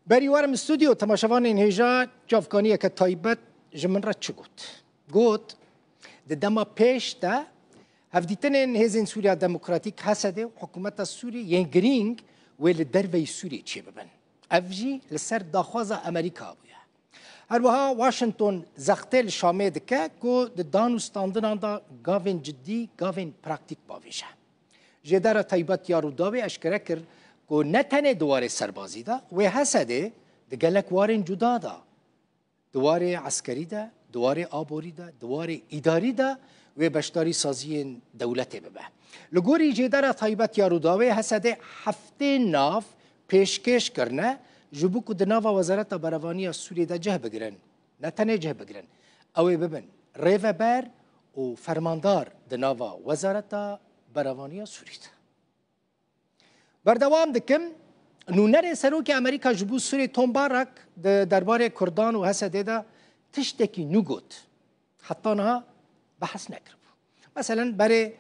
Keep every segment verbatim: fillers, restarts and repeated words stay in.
Berî werim stûdyo, temaşevanên hêja, çavkaniyeke taybet ji min re çi got? Got, di dema pêş de hevdîtinên Hêzên Sûriya Demokratîk, H S D, û hikûmeta Sûriyê yên girîng wê li derveyî Sûriyê çêbibin. Ev jî li ser daxwaza Amerîka bûye. Her wiha Washington zextê li Şamê dike ku di dan û standinan de gavên cidî, gavên praktîk bavêje. Jêdara taybet ya Rûdawê eşkere kir ku ne tenê di warê serbazî de, wê H S D di gelek warên cuda de, di warê eskerî de, di warê aborî de, di warê îdarî de wê beşdarî saziyên dewletê bibe. Li gorî Jêdara Taybet ya Rûdawê, H S D heftê nav pêşkêş kirine ji bo ku di nava Wezareta Berevaniya Sûriyê de cih bigirin. Ne tenê cih bigirin, ew ê bibin rêveber û fermandar di nava Wezareta Berevaniya Sûrî de. Berdewam dikim, nûnerê serokê Amerîka ji bo Sûrê Tom Barak di derbarê Kurdan û H S D de tiştekî nû got. Heta niha behs nekiribû. Meselen, berê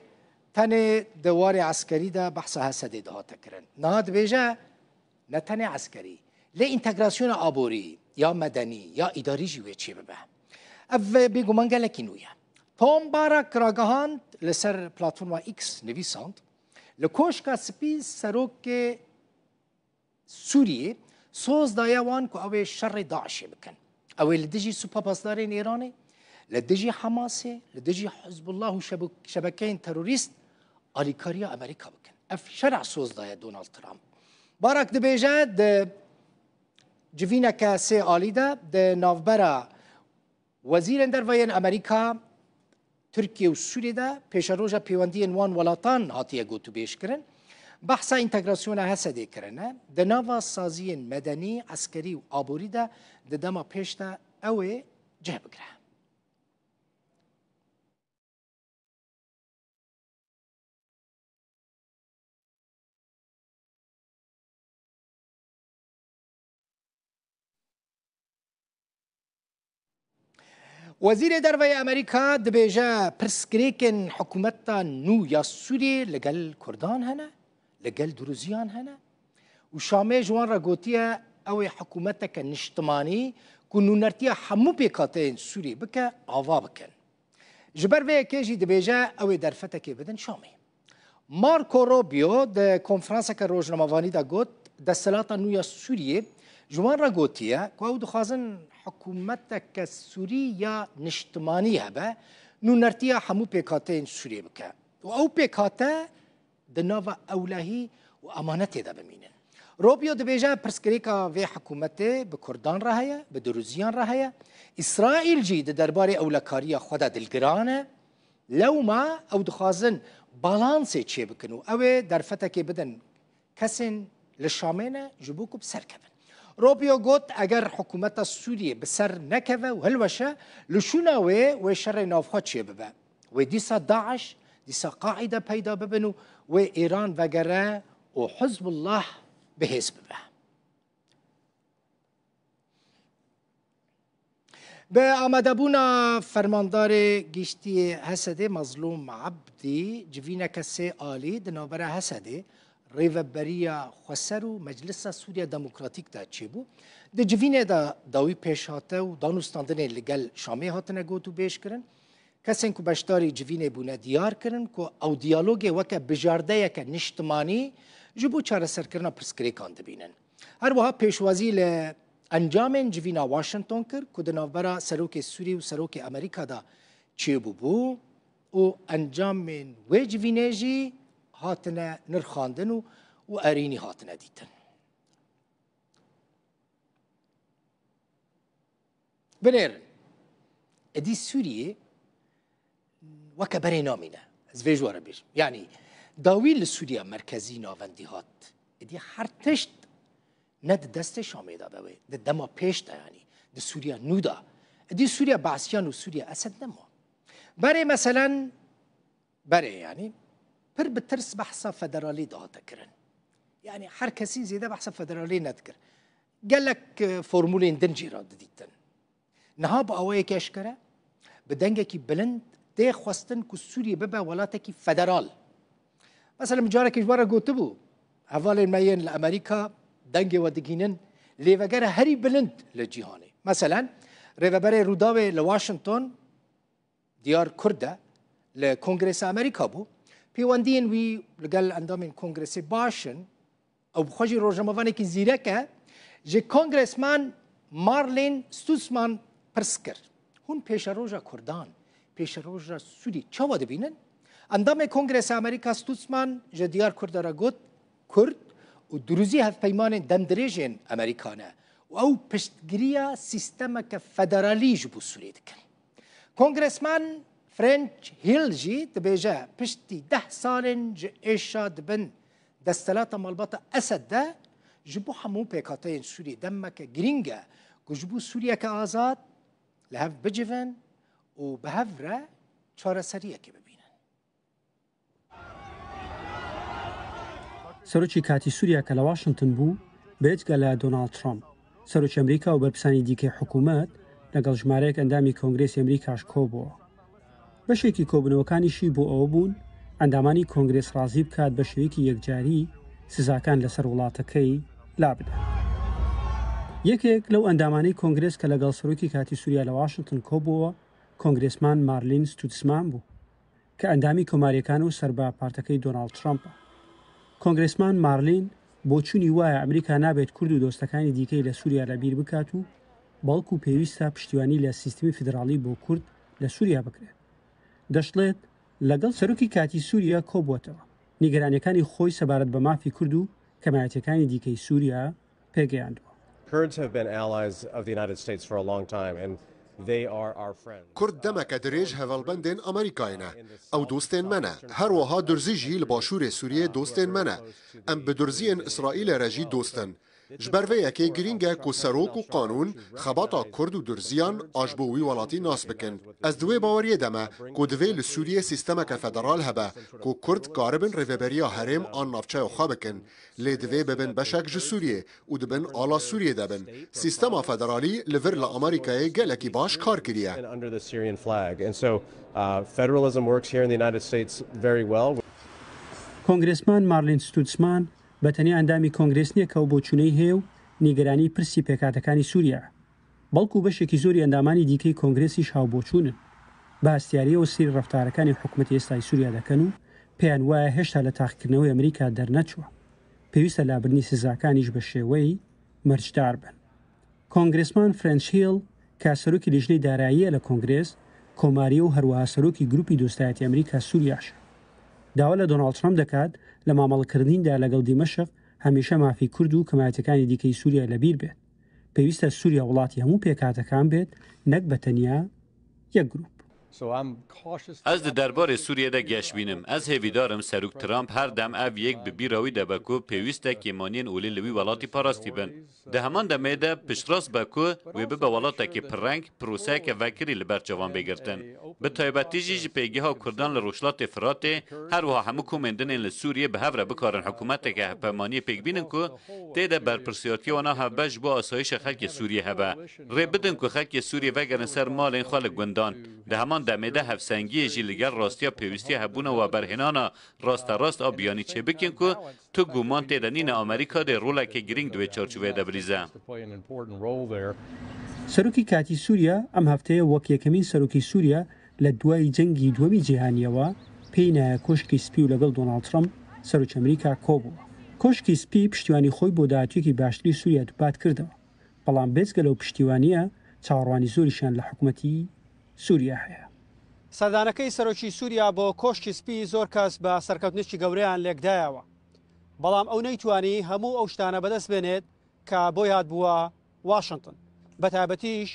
tenê di warê eskerî de behsa H S D dihate kirin. Niha dibêje, ne tenê eskerî, lê întegrasyona aborî ya medenî ya îdarî jî wê çêbibe. Ev bêguman gelekî nû ye. Tom Barak ragihand, li ser platforma X nivîsand, li Koşka Spî serokê Sûriyê soz daye wan ku ew ê şerê DAIŞê bikin. Ew ê li dijî Supa Pasdarên Îranê, li dijî Hamasê, li dijî Hizbullah û şebu-, şebekeyên terorîst alîkariya Amerîka bikin. Ev şerê soz daye Donald Trump. Barak dibêje, di civîneke sê alî de di navbera Wezîrên Derve yên Amerîka, Tirkiye û Sûriyê de pêşeroja pêwendiyên wan welatan hatiye gotûbêjkirin. Behsa întegrasyona H S D kirine. Di nava saziyên medenî, eskerî û aborî de di dema pêş de ew ê cih bigire. Wezîrê Derve yê Amerîka dibêje, pirsgirêkên hikûmeta nû ya Sûriyê li gel Kurdan hene, li gel Duruziyan hene û Şamê ji wan re gotiye, ew ê hikûmeteke niştimanî ku nûnertiya hemû pêkhateyên Sûriyê bike, ava bikin. Ji ber vê yekê jî dibêje, ew ê derfetekê bidin Şamê. Marco Rubio di konferanseke rojnamevanî de got, desthilata nû ya Sûriyê ji wan re gotiye ku ew dixwazin hikûmeteke Sûrî ya niştimanî hebe, nûnertiya hemû pêkhateyên Sûriyê bike. Û ew pêkhate di nava ewlehî û emanetê de bimînin. Rubio dibêje, pirsgirêka vê hikûmetê bi Kurdan re heye, bi Duruziyan re heye. Îsraîl jî di derbarê ewlekariya xwe de dilgiran e. Lewma ew dixwazin balansê çêbikin û ew ê derfetekê bidin kesên li Şamê ne ji bo ku bi ser kevin. Rubio got, eger hikûmeta Sûriyê bi ser nekeve û hilweşe, li şûna wê, wê şerê navxwe çêbibe. Wê dîsa DAIŞ, dîsa Qaîde peyda bibin û wê Îran vegere û Hizbullah bi hêz bibe. Bi amadebûna fermandarê giştî yê H S D Mazlûm Ebdî, civîneke sê alî di navbera H S D, Rêveberiya Xweser û Meclisa Sûriya Demokratîk de çêbû. Di civînê de dawî pêşhate û danûstandinên li gel Şamê hatine gotûbêjkirin. Kesên ku beşdarî civînê bûne diyar kirin ku ew diyalogê weke bijardeyeke niştimanî ji bo çareserkirina pirsgirêkan dibînin. Her wiha pêşwazî li encamên civîna Washington kir ku di navbera serokê Sûrî û serokê Amerîka de çêbûbû û encamên wê civînê jî hatine nirxandin û, û erênî hatine dîtin. Binêrin. Êdî Sûriyê weke berê namîne. Ez vê ji we re bêjim. Yanî dawî li Sûriya merkezî navendî hat. Êdî her tişt ne di destê Şamê de be wê. Di dema pêş de, yanî di Sûriya nû de. Êdî Sûriya Beesiyan û Sûriya Esed nema. Berê meselen, berê, yanî pir bi tirs behsa federalî dihate kirin. Yanî her kesî zêde behsa federalî nedikir. Gelek, e, formûlên din jî re didîtin. Niha bi awayekî eşkere, bi dengekî bilind tê xwestin ku Sûriyê bibe welatekî federal. Mesela min carekê ji we re gotibû, hevalên me yên li Amerîka dengê we digînin, lêvegera herî bilind li cîhanê. Meselen, rêveberê Rûdawê li Washington, Diyar Kurd e, li Kongresa Amerîka bû. Pêwendiyên wî li gel endamên Kongresê baş in. Ew bi xwe jî rojnamevanekî zîrek e. Ji Kongresman Marlin Stutzman pirs kir, "Hûn pêşeroja Kurdan, pêşeroja Sûrî çawa dibînin?" Endamê Kongresa Amerîka Stutzman ji Diyar Kurd re got, "Kurd û Duruzî hevpeymanên demdirêjên Amerîka ne û ew piştgiriya sîstemeke federalî ji bo Sûriyê dikin." Kongresman French Hill jî dibêje, piştî deh salên ji êşa di bin desthilata malbata Esed de, ji bo hemû pêkhateyên Sûriyê demeke girîng e ku ji bo Sûriyeke azad li hev bicivin û bi hev re çareseriyekê bibînin. سەرۆکی کاتی سووریا کە لە واشنگتن بوو، بێجگە لە دۆناڵد ترەمپ، سەرۆکی ئەمریکا و بەرپرسانی دیکەی حکوومەت لەگەڵ ژمارەیەک ئەندامی کۆنگرێسی ئەمریکاش کۆبووە. بەشێکی کۆبوونەوەکانیشی بۆ ئەوە بوون ئەندامانی کۆنگرێس ڕازی بکات بە شێوەیەکی یەکجاری سزاکان لەسەر وڵاتەکەی لابدات. یەکێک لەو ئەندامانەی کۆنگرێس کە لەگەڵ سەرۆکی کاتی سووریا لە واشنگتن کۆبووە، کۆنگرێسمان مارلین ستوتسمان بوو کە ئەندامی کۆماریەکان و سەر بە پارتەکەی دۆناڵد ترەمپە. کۆنگرێسمان مارلین بۆچوونی وایە ئەمریکا نابێت کورد و دۆستەکانی دیکەی لە سووریا لە بیر بکات و بەڵکو پێویستە پشتیوانی لە سیستمی فیدراڵی بۆ کورد لە سووریا بکرێت. دەشڵێت لەگەڵ سەرۆکی کاتی سووریا کۆبووەتەوە، نیگەرانیەکانی خۆی سەبارەت بە مافی کورد و کەمایەتیەکانی دیکەی سووریا پێگەیاندووە. Kurds have been allies of the United States for a long time and they are our friends. Kurd demeke dirêj hevalbendên Amerîkayê ne. Ew dostên me ne. Her wiha Durzî jî li başûrê Sûriyê dostên me ne. Em bi Durziyên Îsraîlê re jî dost in. Ji ber vê yekê girîng e ku serok û qanûn xebata Kurd û Durziyan a ji bo wî welatî nas bikin. Ez di wê baweriyê de me ku divê li Sûriyê sîstemeke federal hebe ku Kurd karibin rêveberiya herêm an navçeya xwe bikin. Lê divê bibin beşek ji Sûriyê û di bin ala Sûriyê de bin. Sîstema federalî li vir li Amerîkayê gelekî baş kar kiriye. Kongrêsman Marlin Stutzman بە تەنیا ئەندامی کۆنگرێس نییە کە ئەو بۆچوونەی هەیە و نیگەرانی پرسی پێکهاتەکانی سووریایە، بەڵکو بەشێکی زۆری ئەندامانی دیکەی کۆنگرێسیش هاوبۆچوونن. بە هەستیارییەوە سەیری ڕەفتارەکانی حکومەتی ئێستای سووریا دەکەن و پێیان وایە هێشتا لە تاقیکردنەوەی ئەمریکا دەرنەچووە. پێویستە لابردنی سزاکانیش بە شێوەی مەرجدار بن. کۆنگرێسمان فرێنچ هیڵ کە سەرۆکی لیژنەی داراییە لە کۆنگرێس، کۆماریە و هەروەها سەرۆکی گروپی دۆستایەتی ئەمریکا سووریاشە، داوا لە دۆناڵد ترەمپ دەکات لە مامەڵەکردنیدا لەگەڵ دیمەشق هەمیشە مافی کورد و کەمایەتیەکانی دیکەی سووریا لەبیر بێت. پێویستە سووریا وڵاتی هەموو پێکهاتەکان بێت، نەک بە تەنیا یەک گروپ. Ez di derbarê Sûriyê de geş bînim. Ez hêvîdar im Serok Trump her dem ev yek bi bîra wî de be ku pêwîst e kêmaniyên olî li wî welatî parastî bin. Di heman demê de piştrast be ku wê bibe welatekî pirreng, proseyeke vekirî li ber çavan bê girtin. Bi taybetî jî ji pêgeha Kurdan li Rojhilatê Firatê, her wiha hemû komên din ên li Sûriyê bi hev re bikarin hikûmeteke hevpeymaniyê pêk bînin ku tê de berpirsiyartiya wana hevbeş ji bo asayişa xelkê Sûriyê hebe. Rê bidin ku xelkê Sûriyê vegerin ser malên xwe li gundan. Di heman demê de hevsengiyê jî li gel rastiya pêwîstiya hebûna û berhênana rasterast a biyanî çêbikin ku tu guman tê de nîne Amerîka dê roleke girîng di wê çarçoveyê de bilîze. سەرۆکی کاتی سووریا ئەم هەفتەیە وەک یەکەمین سەرۆکی سووریا لە دوای جەنگی دووەمی جیهانییەوە پێی نایە کۆشکی سپی و لەگەڵ دۆناڵد ترەمپ سەرۆکی ئەمریکا کۆبووە. کۆشکی سپی پشتیوانی خۆی بۆ داهاتوویەکی باشتری سووریا دووپات کردەوە، بەڵام بێجگە لەو پشتیوانییە چاوەڕوانی زۆریشیان لە حکومەتی سووریا هەیە. سەردانەکەی سەرۆکی سووریا بۆ کۆشکی سپی زۆر کەس بە سەرکەوتنێکی گەورەیان لێکدایەوە، بەڵام ئەو نەیتوانی هەموو ئەو شتانە بەدەست بێنێت کە بۆی هاتبووە واشنتن، بەتایبەتیش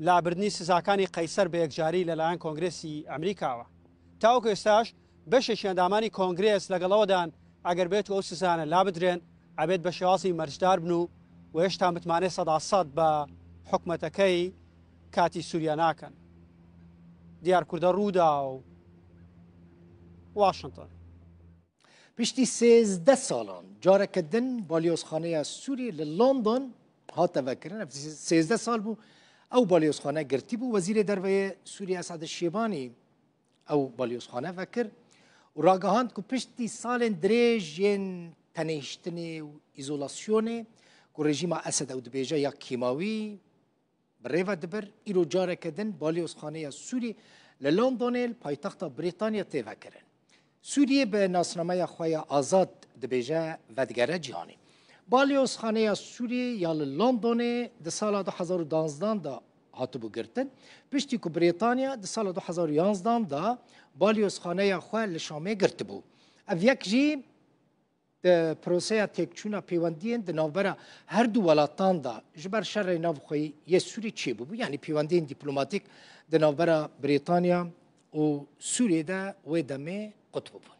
لابردنی سزاکانی قەیسەر بە یەکجاری لەلایەن کۆنگرێسی ئەمریکاوە. تاوەکو ئێستاش بەشێکی ئەندامانی کۆنگرێس لەگەڵ ئەوەدان ئەگەر بێت و ئەو سزانە لابدرێن ئەبێت بە شێوازی مەرجدار بن و و هێشتا متمانەی سەدا سەد بە حکومەتەکەی کاتی سووریا ناکەن. دیار کوردە ڕوودا و واشنتن. Piştî sêzdeh salan careke din balyozxaneya Sûriyê li London hate vekirin. Ev sêzdeh sal bû ew balyozxane girtî bû. Wezîrê Derve yê Sûriyê Esad Şêbanî ew balyozxane vekir û ragihand ku piştî salên dirêj yên tenêhiştinê û îzolasyonê ku rejîma Esed ew dibêje ya kîmawî bi rê ve dibir, îro careke din balyozxaneya Sûrî li Londonê li paytexta Brîtanya tê vekirin. Sûriyê bi nasnameya xwe ya azad dibêje vedigere cîhanê. Balyozxaneya Sûriyê ya li Londonê di sala du hezar û danzdan de hatibû girtin. Piştî ku Brîtanya di sala du hezar û yanzdan de balyozxaneya xwe li Şamê girtibû. Ev yek jî di proseya têkçûna pêwendiyên di navbera her du welatan de ji ber şerê navxweyî yê Sûrî çêbûbû. Yanî pêwendiyên dîplomatîk di navbera Brîtanya û Sûriyê de wê demê qut bûbûn.